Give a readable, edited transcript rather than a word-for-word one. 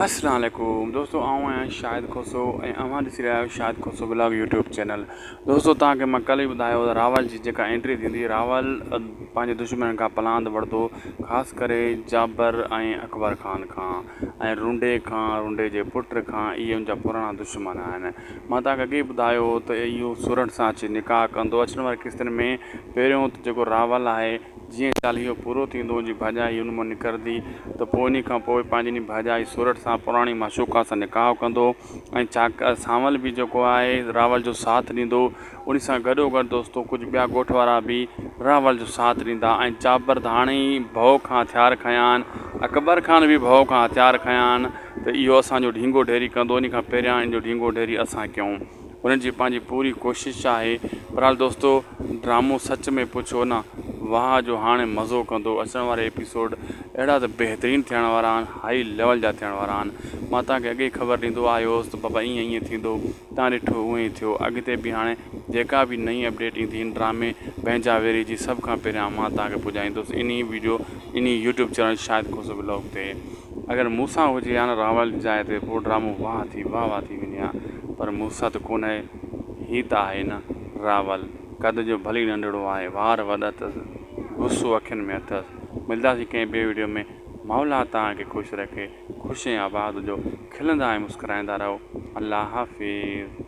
اسلام عليڪم دوستو آئون آهيان شاهد کوسو ۽ اوهان ڏسي رهيا آهيو Shahid Khoso vlog YouTube channel دوستو توهان کي مان ڪلهه ئي ٻڌايو ته راول جي جيڪا انٽري ٿيندي راول پنهنجي دشمنن کان پلاند وٺندو خاص ڪري جابر ۽ اڪبر خان کان ۽ رونڊي کان رونڊي جي پٽ کان اهي ان جا پراڻا دشمن آهن مان توهان کي اڳي ئي ٻڌايو هو ته اهو سورٺ سان اچي نڪاح ڪندو اچڻ واري قسطن ۾ پهريون ته جيڪو راول آهي جيئن چاليهو پورو ٿيندو ان جي ڀاڄائي ان مان نڪرندي ته پوء انهي کان پوء پنهنجي انهي ڀاڄائي سورٺ سان پراڻي معشوقه سان نڪاح ڪندو ۽ چاڪر سانول به جيڪو آهي راول جو ساٿ ڏيندو انهي سان گڏو گڏ دوستو ڪجهه ٻيا ڳوٺ وارا به راول جو ساٿ ڏيندا ۽ چابر ته هاڻي ئي ڀؤ کان هٿيار کنيا آهن اڪبر خان به ڀؤ کان هٿيار کنيا آهن ته اهو اسان جو ڍينگو ڍيري ڪندو انهي کان پهريان ان جو ڍينگو ڍيري اسان ڪيون انهن جي پنهنجي پوري ڪوشش آهي بھرحال دوستو ڊرامو سچ ۾ پڇو نه واھ جو هاڻي مزو ڪندو اچڻ واري ايپيسوڊ اهڙا ته بهترين ٿيڻ وارا آهن هائي ليول جا ٿيڻ وارا آهن مان توهان کي اڳي ئي خبر ڏيندو آيو هوس ته بابا ائين ائين ٿيندو توهان ڏٺو اونئين ئي ٿيو اڳتي به هاڻي جيڪا به نئين اپڊيٽ ايندي هن ڊرامي پنهنجا ويري جي سڀ کان پهريان مان توهان کي پڄائيندس انهي ويڊيو انهي YouTube channel Shahid Khoso vlog تي. اگر مون سان هجي ها نه راول جي جاء تي پوء ڊرامو واهه ٿي واهه واهه ٿي وڃي ها پر مون سان ته ڪونهي هي ته آهي نه راول قد جو ڀلي ننڍڙو آهي وار وڏا اٿس غصو اکين ۾ اٿس ملداسين ڪنهن ٻي وڊيو ۾ مولا توهان کي خوش رکي خوش ۽ آباد هجو کلندا ۽ مسڪرائيندا رهو الله حافظ.